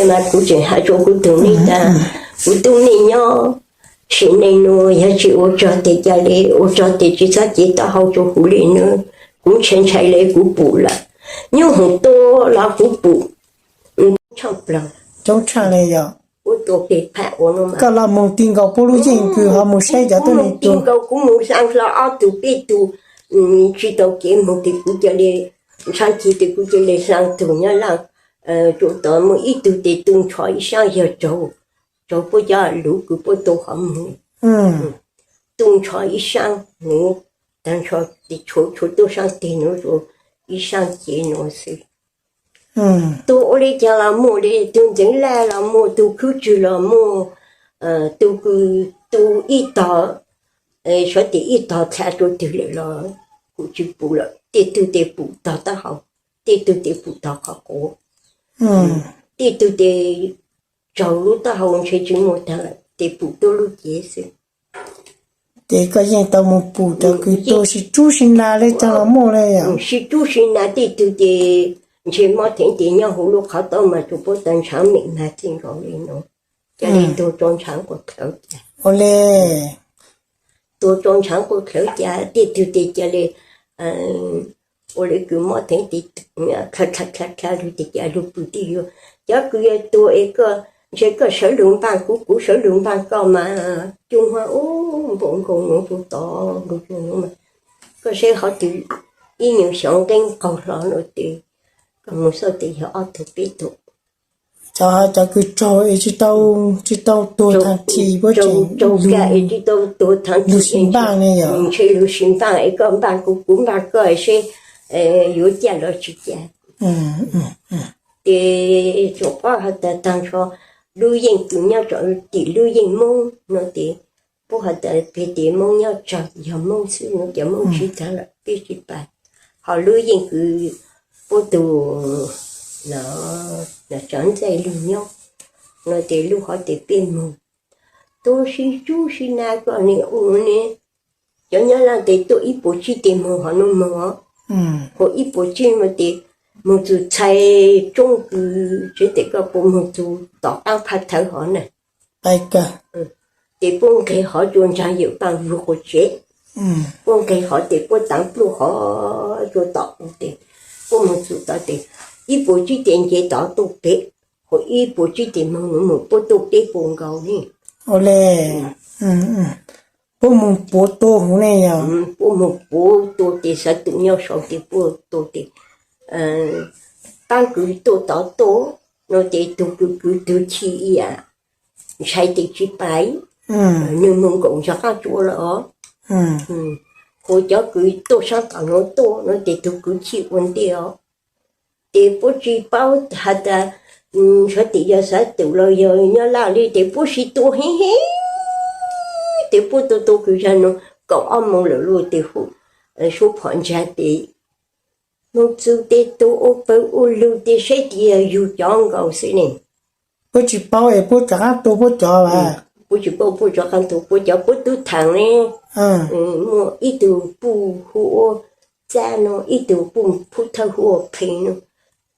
Mas kuv tseem has rua kuv tug neej tas, kuv tub neej nyob sim neej nuav yog tsi ua rog tes ca le, ua rog tes tsi txhob cev taub hau rua huv le nuav. Kuv ntshai ntshai le kuv pum lawm, nyoob hoom tua los kuv pum. Coob tshaj plaws, coob tshaj le yog. Koj los moog ti nkaus puab lub yeej kws ho moog saib cov tuab neeg tug. Kuv moog xaa hlo ob tug peb tug, tsi tau kev moog tes kuv ca le, ntshaw ci tes kuv ca le xaa tug nyob Laaj. Tsuas tod muaj ib tug tes tu nrho ib saab yog raug, raug puab cov luv kws puab tua hov moog. Tu nrho ib saab nuav, taag nrho tes tshuav, tshuav tuab saab teg nuav, ib saab cev nuav xwb. Tug ua le caag los muaj le, tug ntxeev laj los muaj, tug khwb tswg los muaj, tug kws tu ib tog, suav tes ib tog dlha rua twg lawm los kuv tsi pum lawm. Tej tug tes pum tog taub hau, tej tug tes pum tog qhov quav, tej tug tes raug lub taub hau ntshe tsi muaj taag lawm, tes pum tuab lub cev xwb. Ces koj yeej tau moog pum cov kws tua sib tsub sib na le caag los muaj le yom? Sib tsub sib na, tej tug ces ntshe mob theev tes nyob huv lub qhov taub mas tsuas puab tau ntshaav mem mas txij nkaus le nuav. Ca le tuag tso ntshaav quas dlhawv ca, ua le tuag tso ntshaav quas dlhawv ca. Tej tug tes ca le ua le kws mob theev tes dlha dlha dlha lug tes ca lug pw tej yuav. Cov kws yuav tuag es koj ntshe koj sawv lug npaaj kuv, kuv sawv lug npaaj koj mas cub huab ub npaum nkaus nuav rua tod nkaus rua nuav mas koj saib hov twg ib nyuag xyov nqeeb qaug hlo nuav tes koj moog xauj tes yog ob tug peb tug. Cov, cov kws raug es tsi tau, tsi tau tuag thaag thi puab tseem raug ca es tsi tau tuag thaag thi lug sib npaaj ne yom? Ntshe lug sib npaaj es koj npaaj kuv, kuv npaaj koj seb yuav ca los tsi ca. Ces tsuas pab has tas taag nrho lub yeej kws nyob rua tim lub yeej Moob nuav tes, puab has tas peg tes Moob nyob tsawg yog Moob xwb nuav, cov Moob tsi taag lawm peb tsi pab. Ho lub yeej kws puab tug Tsav Ntxaij Lug nyob nuav tes lub hov tes peb moog tuag sib tsub sib na koj ne ua ne. Cov nyob Laaj tes tuaj ib puas tsib tes moog hov nuav moog os. Ua ib puas tsib nuav tes moog txug txhais tsoob kws tsev tes koj puas moog txug tom qaab phaj thawv hov na. Tes puab nqeg hov rua ntsaag Yawm Paaj Vug quas tsev, puab nqeg hov tes puab taav pluj hov rua tom u tes puab moog txug tod tes ib puas tsib tes nce tod tuaj pem, ua ib puas tsib tes moog nuav moog puab tuaj peb puas nkaus ne. Ua le, puab moog puav tua huv ne yog? Puab moog puav tua tes xav tus nyob sau tes puab tua tes, paab kws tuaj tod tuaj nuav tes tug kws kwv tug chim ib yam ntshai tes tsi pais, nwg moog nkaum ntog qaab tsua lawm os. Ua cov kws tuaj saab tom nuav tuaj nuav tes tug kwv chim ua ntej os. Tes puab tsi paub has tas suav tes yog xav tus los yog nyob Laaj le tes puab sib tua heev heev, tes puab tua tua kws zag nuav kaum ob moos lawm lug tes suab phom ntsa tes moog txug tes tug ua pawg ua lug tes saib tes yog yug cov nkaus xwb ne. Puab tsi paub es puab rov qaab tua puab cov as? Puab tsi paub puab rov qaab tua puab cov, puab tub thaam ne. Muaj ib tug puj hu ua Txab nuav, ib tug puj Phub Thawj hu ua Qhe nuav.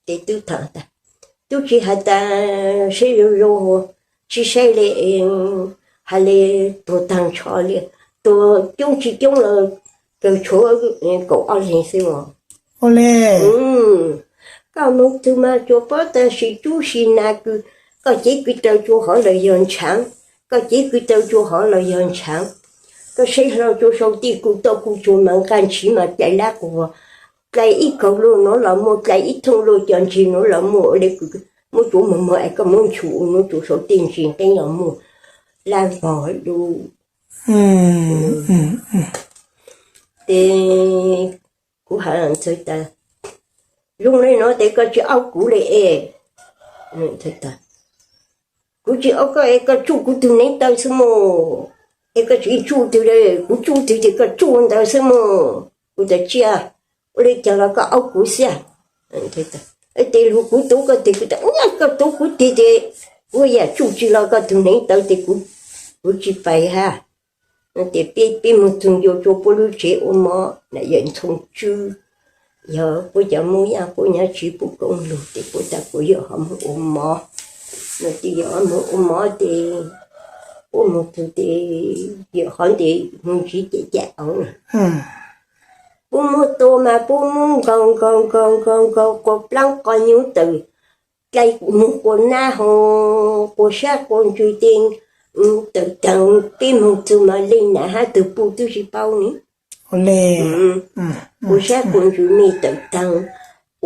Tes tub thaam tas, tub tsi has tas saib zoo zoo, tsi saib le, has le tuag taag nrho le, tuag coob tsi coob los kawg tshuav kaum ob leeg xwb os. Ua le, koj moog txug mas tsuas paub tas sib tsub sib na kws, koj cev kws taw tsua hov los yog ntshaav, koj cev kws taw tsua hov los yog ntshaav. Koj saib hlo tsua sau tej kuj toj kuj tsua mas nqaj ntshiv mas dlai lab quas, dlai ib kaug luaj nuav los muaj, dlai ib thooj luaj cov ntsis nuav los muaj, ua le kws muab tsuav moog moog es koj muab nchu ua nuav tsuas sau tej ntsis nqeeb los muaj lab vog lug. Tes kuv has ntxawg tas, zoo le nuav tes koj tsi aub kuv le es. Kuv tsi aub koj es koj tsuj kuv tug neev taw xwb mog, es koj tsi tsuj twg le, kuv tsuj twg tes koj tsuj ntawd xwb mog. Kuv tas tsiaj, ua le caag los koj aub kuv xwb. Tes lug kuv tuv koj teg, kuv tas koj tuv kuv teg tes kuv yam tsuj tsi los koj tug neev taw tes kuv tsi pais hab. Tes peb moog txug ncua tsua puab lub tsev ua mov na, yawm Ntxhoo Tswb, yog puab cov Moob Yaaj puab nyob tsiv puj koob lug tes puab tas kuv yog ho moog ua mov. Ces yog mus ua mov ces puab mus txug tes yawm qhov ntes mus ntsib ces cam au. Puab muab tua mas puab muab nkaug nkaug nkaug nkaug nkaug qua plaab qua nyuv tawm, dlai mus qua nab ho, qua sab qua ntsws tes tawm taag, peb moog txug mas le nam hab tug puj twb tsi paub ne. Qua sab qua ntsws me tawm taag,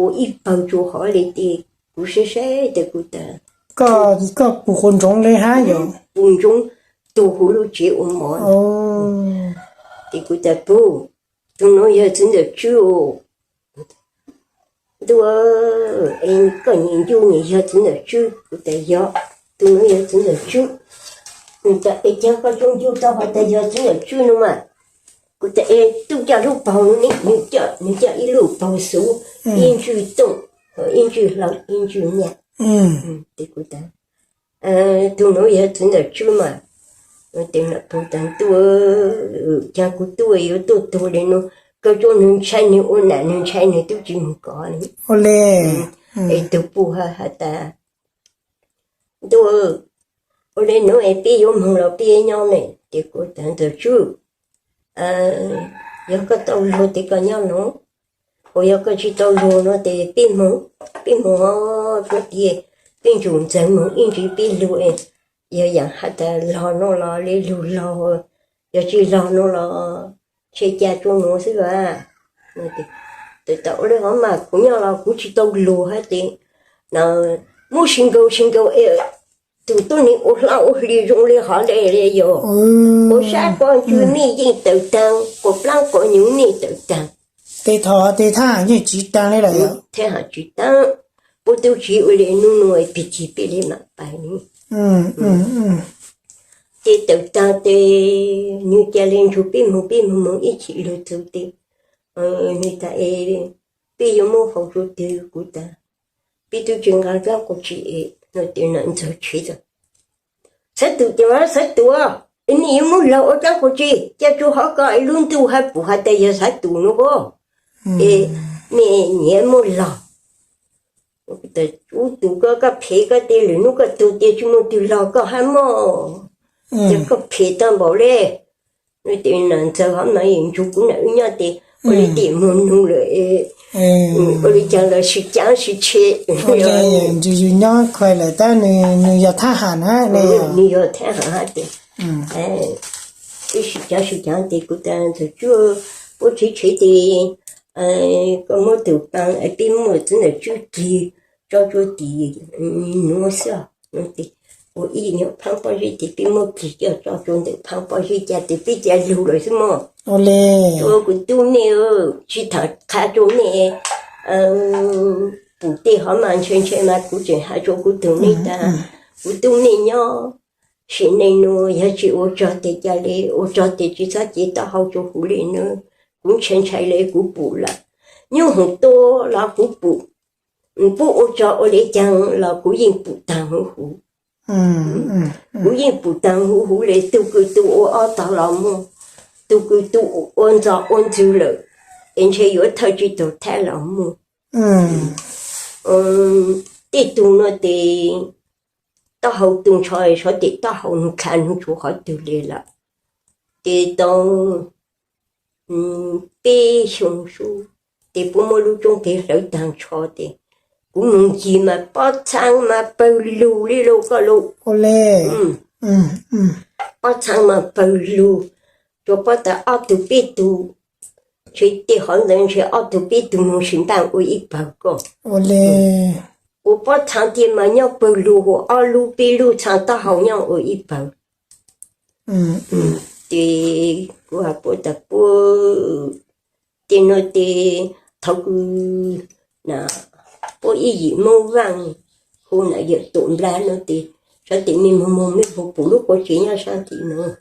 ua ib pawg tsuas hov le tes kuv saib saib tes kuv tas, koj puj quas ntsoov le hab yog puj ntsoov tug huv lub tsev ua mov. Tes kuv tas puj, tug nuav yog txiv ntxawm Tswb. Ntuj, es koj nyiam ncu nyiam yog txiv ntxawm Tswb? Kuv tas yog, tug nuav yog txiv ntxawm Tswb. Nws tas es caag koj tsuas ncu tau has tas yog txiv ntxawm Tswb no mas. Kuv tas es tub coj lub paug ne, nws coj ib lub paug xuv, ib ntswj tooj, ib ntswj hlau, ib ntswj nyaj. Tes kuv tas tug nuav yog txiv ntxawm Tswb mas. Tes nam puj tas ntuj, caag kuv tub yuav tuaj tuag le nuav, koj tsuas nws ntshai nws ua nam, nws ntshai nws tub tsi moog kov le. Es tug puj has tas ntuj, ua le nuav es peb yuav moog los peb nyob ne? Tes kuv tas ntxawm Tswb, yog koj tau luag tes koj nyob nuav, uas yog koj tsi tau luag nuav tes peb moog, peb moog puab tias peb ntsum ntxawg moog ib ntsis peb lug, yog yaam has tas log nuav los le lug log, yog tsi log nuav los ntshe ca tsuas nuav xwb as. Tes tas ua le hov mas kuv nyob los kuv tsi tau luag hab tes, muab si nkaus si nkaus es tug tuab neeg ua hlab ua hli zoo le hov le le yog, qua sab qua ntsws mej yeej tawm taag, qua plaab qua nyuv mej tawm taag. Tes thov tes thab yeej tsiv taag le lawm, thab has tsiv taag. Puab tub tsi ua le nub nuav pig kig peb le maam pais ne. Ces tawm taag tes nwg ca le ntsug peb moog, peb moog moog ib chim lug txug tes nwg tas es peb yuav muab faus rua twg? Kuv tas peb tub tsi nqa dlaab quas tsi es, no tes nam ntxawg tshev tas, Xaiv Tus, tes Xaiv Tus, es mej yuav muab laug ua dlaab quas tsi? Ca tsuas hov ko es lub ntuj hab pum has tas yog Xaiv Tus nuav as, es mej nyiam muab laug. Ub, tus koj, koj phem koj tes lwm nub koj tug tes tsi muaj tug laug koj hab mog, ces koj phem tag npaum le. Tes nam ntxawg hov mas ntsug kuv nam wb nyob tes ua le tes muag nug lawm, ua le caag los sib caav sib tshe. Ntsug yug nyob khuas lawm tab nws yog thab ham na, nws yog thab ham hab tes wb sib caav sib caav tes kuv tas ntxawg Tswb, puab tshev tshev tes koj muab tug paab es peb muab txiv ntxawm Tswb kig tso rua tim nuav xwb os. Ua ib nyuag phaab pob zeb tes peb muab kig coj tso rua ntawm phaab pob zeb ca tes peb ca lug lawm xwb mog. Ua kuv tub mej, tsi tham qha rua mej, pum tej hov mas ntshai ntshai mas kuv tseem has rua kuv tug mej tas, kuv tub mej nyob, sim neej nuav yog tsi ua rog tes ca le, ua rog tes tsi txhob cev taub hau rua huv le nuav. Kuv ntshai ntshai le kuv pum lawm, nyoob hoom tuab los kuv pum, puab ua rog ua le caag los kuv yeej pum taag huv huv. Kuv yeej pum taag huv huv le, tug kws tu ua ob tog los muaj, tug kws tu ua ntxo ua ntxwg lawm, es ntshe yuav thawj tsi tug thab los muaj. Tej tug nuav tes taub hau tu ntsho, sov tes taub hau nug dlha nug tsuav qhov twg le lawm. Tes tau peb xyoo sub, tes puab muab lub roob kev hlawv taag nrho tes kuv moog ncig mas pob txhaa mas pawg lug le lauj koj lauj. Pob txhaa mas pawg lug, tsuas pob tas ob tug peb tug, ntshe tej qhov ntawd ntshe ob tug peb tug moog sim npaaj ua ib pawg ko. Ua pob txhaa tiag mas nyob pawg lug, ua ob lub peb lub txhaa taub hau nyob ua ib pawg. Ces kuv has puab tas puab, tej nuav tes thaum kws puab ib yim Moob Vaaj hu nam yawm Tuam Npla nuav tes, sov tes mej moog moog mej puas pum lub qua tsev nyob saab tim nuav?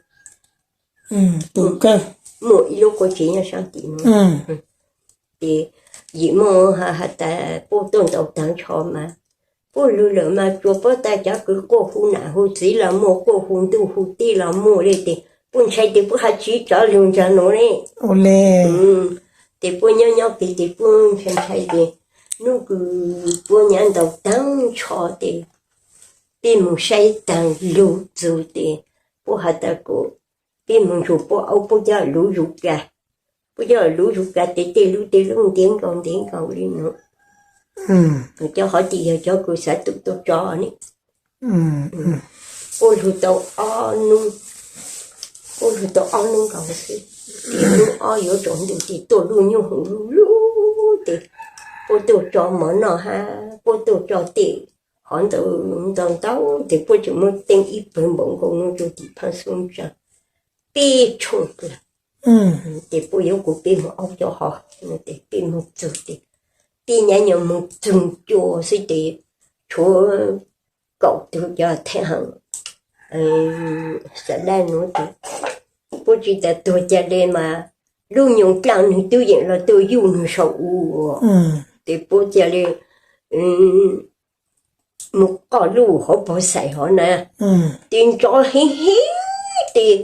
Muaj ib lub qua tsev nyob saab tim nuav. Ces yim Moob has tas puab tuaj ntaus taag nrho mas puab lug lawm mas tsuas pob tas cov kws quaj hu nam hu txiv los muaj, quaj hu ntuj hu teb los muaj le tes puab ntshai tes puab has tsi rov lug nraag nuav le. Tes puab nyob nyob peg tes puab ntshai ntshai tes nub kws puab nyav ntaus taag nrho tes Peb mus saib taag lug txug tes puab has tas kuv, peb mus ntsug puab aub puab cov lub zuj kas, puab cov lub zuj kas tes tej lub tej lub ntev nkaus ntev nkaus li no. Cov hov tes yog cov kws xav tuaj tso ne. Puab lug tau ob nub, puab lug tau ob nub nkaus xwb, tes nub ob yuav tsaus ntuj tes tuaj lub nyoob hoom lug lug tes puab tuaj tso mov noj hab puab tuaj tso tej hov ntawd ntau ntau tes puab tseem muab teeb ib pawg npaum nkaus nuav rua tim phaab xub ntsa peb tshooj lawm. Tes puab yuav kuv peb mus aub cov hov, tes peb mus txug tes peb nyab nyuam mus txug cua xwb tes tshuav kaum tug cov thab ham xav dab nuav tes puab tsi tas tuag ca le mas lub nyoog dlaaj nwg tub yeem los tuaj yuj nwg sau u tes puab ca le mus qoj lub hauv pog xais hov na, tes ntsov heev heev tes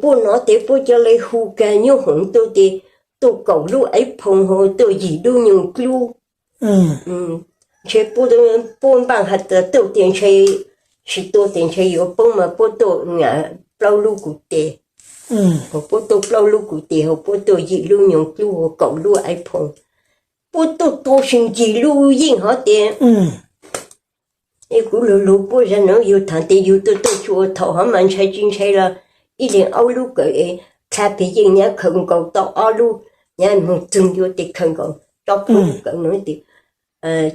puab nov tes puab ca le hu kag nyoob hoom tuaj tes tuaj kaum lub aiv phoom hauv tuaj yim lub nyoog dlub. Ntshe puab npaaj has tas tuaj tes ntshe tsi tuaj tes ntshe yuav poob mas puab tuaj plaub lub kuv tes, hos puab tuaj plaub lub kuv tes hos puab tuaj yim lub nyoog dlub hauv kaum lub aiv phoom, puab tuaj tua sib ncig lub yeej hov tes kuv lug lug puab zag nuav yug thaam tes yug tuaj tuaj tsuas thaum hov mas ntshai tsi ntshai los ib leeg aub lub kawm es dlha peg yeej nyab khaws nkaus tau ob lub, nyab moog txug yuav tes khaws nkaus tso puab lub kawm nuav tes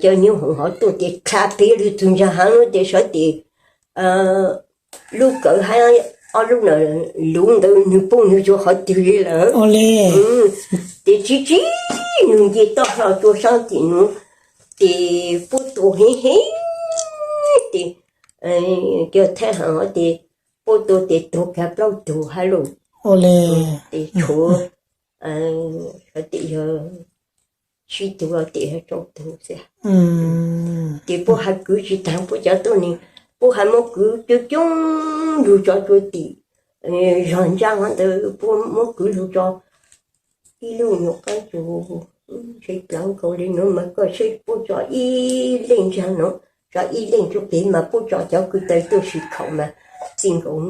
cov nyoob hoom hov tuaj tes dlha peg lug txug ntsa haav nuav tes sawv tes lub kawm hab ob lub na luv ntawd nwg poob nwg rua qhov twg li lawm. Tes tsi tsi nwg nce toj hlo rua saab tim nuav tes puab tua heev heev tes cov thab ham hov tes puab tua tes tuag kag plaub tug hab lauj. Tes tshuav sawv tes yog tsib tug tes yog rau tug xwb. Tes puab has kwv tsi taag puab cov tuab neeg, puab has muab kwv coob coob lug tso rua tim zog ntsaab hov ntawd puab muab kwv lug tso ib lub nyuam qaab tsuas ntshe plav nkaus li nuav mas koj saib puab tso ib leej ntsaag nuav, tso ib leej rua peg mas puab tso cov kwv taw tuaj sim khaum mas txij nkaus.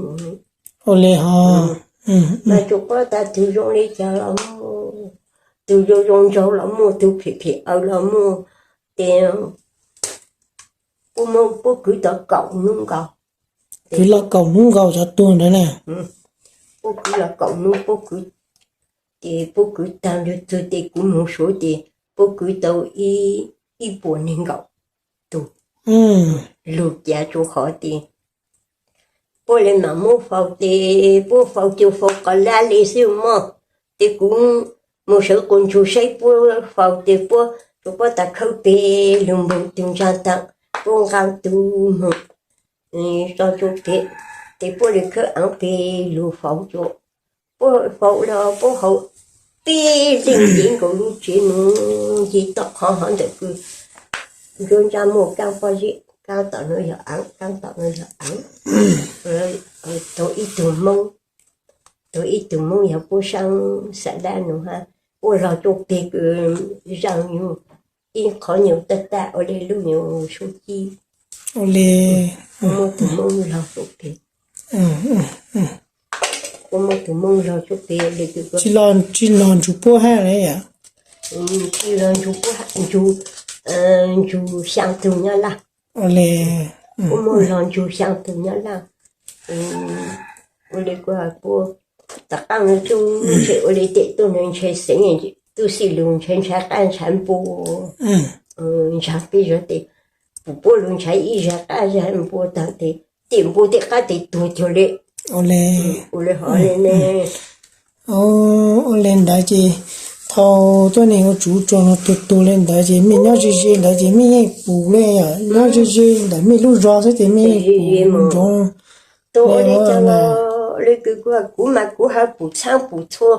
Ua li hov, mas tsuas paub tas tug zoo li cas los muaj, tug zoo zoo nraug los muaj, tug phem phem aws los muaj, tes puab kwv tau kaum nub nkaus. Kwv los kaum nub nkaus cov tuag ntawd na. Puab kwv los kaum nub puab kwv, tes puab kwv taag lug txug tes kuv moog suav tes puab kwv tau ib puas neeg nkaum tug lug cav rua qhov tes puab le maam muab faus tes puab faus cua faus qos lab le xwb mog. Tes kuv moog sawv quas ntsug saib puab faus tes puab tsuas paub tas khawb peg lug npog tug ntsaag taag, puab nqaa tug moog tso rua peg, tes puab le khawb aav peg lug faus rua. Puab faus los puab haus peb leeg nce nkaus lub tsev nuav nce toj qhov hov ntawm kws nruab nrab muaj kaab pob zeb, kaab tom nuav yog aav, kaab tom nuav yog aav. Tau ib tug Moob, tau ib tug Moob yog puab saab Xav Dab nuav hab, puab log rua peg kws zaaj nyuj ib qhov nyuj taj taj ua le lub nyuj sub cib. Ua le, puab muab tug Moob log rua peg, puab muab tug Moob log rua peg le kws tsi log ntsug puab hab le yom. Tsi log ntsug puab, ntsug xyaa tug Nyab Laj. Ua le, puab muab log ntsug xyaa tug Nyab Laj. Ua le kuv has puab, tom qaab nuav tub ntshe ua le tem tuaj nuav ntshe xeev tub xij lug ntshe ntshav qab ntshav npua, ntshav peb zog tes pum puab lug ntshav ib zag qab zag npua taag tes, tem npua tej qab tes tuag cuag le. Ua le, ua le hov le ne. Ua le ntawd ces thaum tuab neeg ua tsov rog no tuag tuag le ntawd ces mej nyob ze ze ntawd ces mej yeej pum le, nyob ze ze ntawm mej lub zog xwb ces mej yeej pum nrov. Ua le cas los le kws kuv, kuv mas kuv hab pum txhaab pum txhua,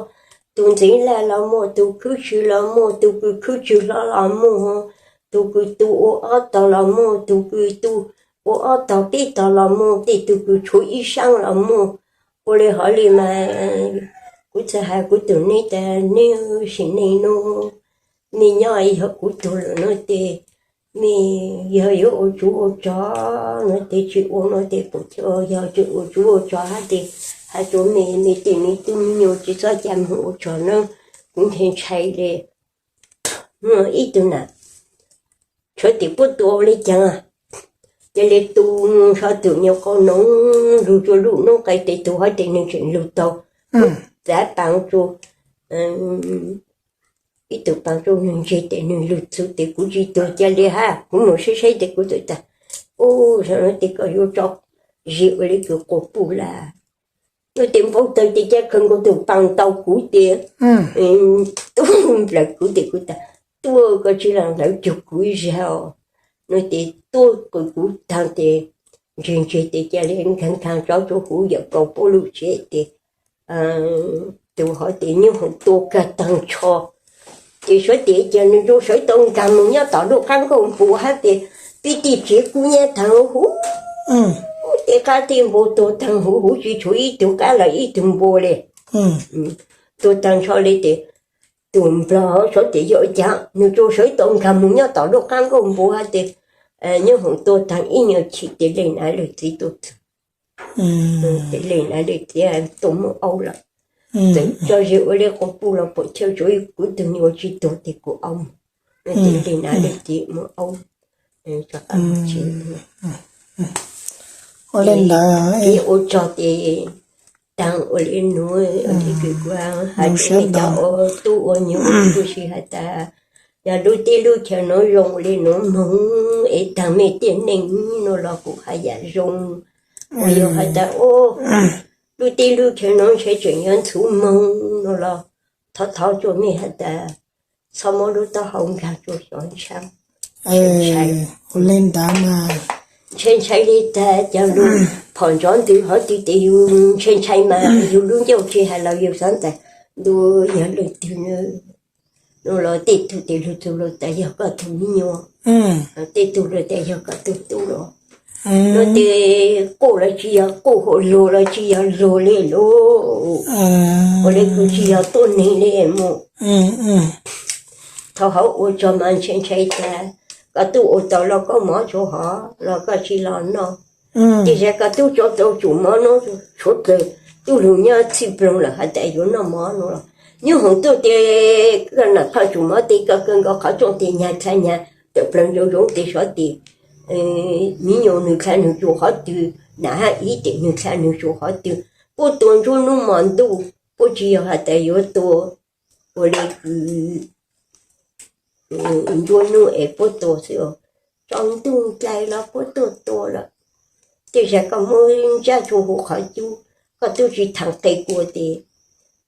tug Ntxeev Laj los muaj, tug Khwb Tswv los muaj, tug kws khwb tswv hlo los muaj, tug kws tu ua ob tog los muaj, tug kws tu ua ob tog peb tog los muaj, tej tug kws tshuav ib saab los muaj. Ua le hov le mas kuv txhad has kuv tug neb tas neb sim neej nuav, mej nyob yog kuv tug lawm nuav tes me yog yuav ua tsov ua tsov no ces tsis ua no ces pum thiab, yog tsis ua tsov ua tsov hais tias, hais rau me, me tej me tub me nyuam tsis txhob coj mus ua tsov na, kuv nthe ntshai li. Muaj ib tug na, tshuav tias puab tua ua li cas, cia li tu nrho tus nyuag qau noov lug rua lub noob qes tes tug hov tes nwg tseem lug taug, txav paas rua ib tug paas rua nwg ntseg tes nwg lug txug tes kuv tsis tuag ca li hab, kuv mus saib saib tes kuv txawm tas, ub, zoo no tes koj yuav tso zis ua li kws quas puj lawm. Tes npau taws tes ca khaws nkaus tus paas tau kuv tes, tub nplawm kuv tes kuv tas, tuaj koj tsis los hlawv cuag kuv ib zag os. No tes tuaj qw kuv taag tes ntseg ntseg tes ca li nkag nkag tsov rua huv yawm kaus puab lub tsev tes tus hov tes nyob hoom tua kag taag nrho. Ces suav tes cas nwg rua sawv tau nkag mus nyob tom lub qaab nkaus npua hab tes pib tij tsev kub nyab taag huv, tes qaab tij npua tuag taag huv huv tsis tshuav ib tug qaab los ib tug npua li. Tuag taag nrho li tes tus nplog suav tes yog ua cas nwg rua sawv tau nkag mus nyob tom lub qaab nkaus npua hab tes nyob hoom tua taag ib nyuag chim tes le nav le txiv tuaj txug. Tes le nav le txiv tuaj muab aub lawm. Txawm tso zis ua li quas puj los puam chawj tsuav kuv tug nyuas tsis tuag tes kuv aub mus. Tes le nav le txiv muab aub, ua li ntawd ib ua tsog tes taag ua li nuav, ua li kws kuv has rua cov ua tub ua nyuam ua tub si has tas, yog lub teb lub chaw nuav zoo ua li nuav moog es taag mej tiaj neej nuav los kuv has yam zoo. Ua yog has tas, lub teb lub chaw nuav ntshe tseem yuav ntxhuv moog nuav los thov thov rua mej has tas, txhob muab lub taub hau nkaag rua xyov ntshaib. Ua li ntawd mas ntshe ntshai li tag cov lug phom ntsov ntws hov twg tes yug ntshe ntshai mas yug lub ncauj tsis has los yug xav tas ntuj yog leej twg nuav los tej tug tes lug txug lug tas yog koj tug me nyuam, tej tug lug tas yog koj tug tub los. Nuav tes quaj los tsis yog quaj, hua luag los tsis yog luag li lauj. Ua li kws tsis yog tuab neeg li mus. Thaum hauv ua tsog mas ntshe ntshai tas koj tub ua tau lauj kaub mov tsua hov los koj tsis los noj. Tej zag koj tub tso tau tsum mov nuav tshuav kawg, tub lug nyob txhij ploog lawm has tas yuav noj mov nuav los nyob hoom tuaj tes koj nam qhov tsum mov tes koj kawg nkaus qhov rooj tes nyag dlha nyag tawm plaws zoo zoo tes sov tes me nyuam nwg dlha nwg tsua hov twg, nam hab ib tes nwg dlha nwg tsua hov twg. Puab tua nruab nub mos ntuj, puab tsis yog has tas yuav tua ua li kws nruab nub es puab tua xwb, tsaus ntuj ncaig los puab tuaj tua lawm. Tej zag koj muab ntsab tsua huv qhov cub, koj tub tsis thaam qe kua tes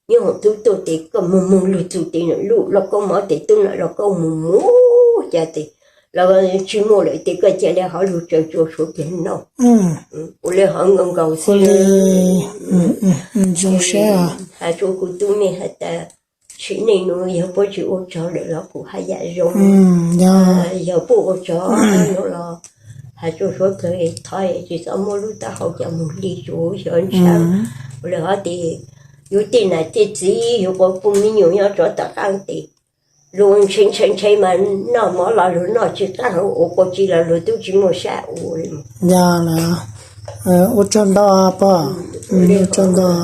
nyob hoom tub tuaj tes koj moog moog lug txug tes lub lauj kaub mov tes tub nam lauj kaub mus mus cas tes los tsis muaj lawm tes koj cia li hov lug tsaws tsua suav kiag noj. Ua li hov nkaus nkaus xwb. Has rua kuv tub mej has tas, sim neej nuav yog puab tsis ua tsog lawm los kuv haj yam zoo, yog puab ua tsog nuav los has rua suav kawg thov tsis txhob muab lub taub hau coj mus hli tsua xyov ntshaib. Ua li hov tes yug tej nam tej txiv yug quas puj me nyuam nyob rov tom qaab tes luag ntshe ntshai ntshai mas noj mov los luag noj tsis qaab hauv, ua quas tsi los luag tub tsis muaj sab ua li. Yog lawm, ua tsaug ntau pog, ua tsaug ntau.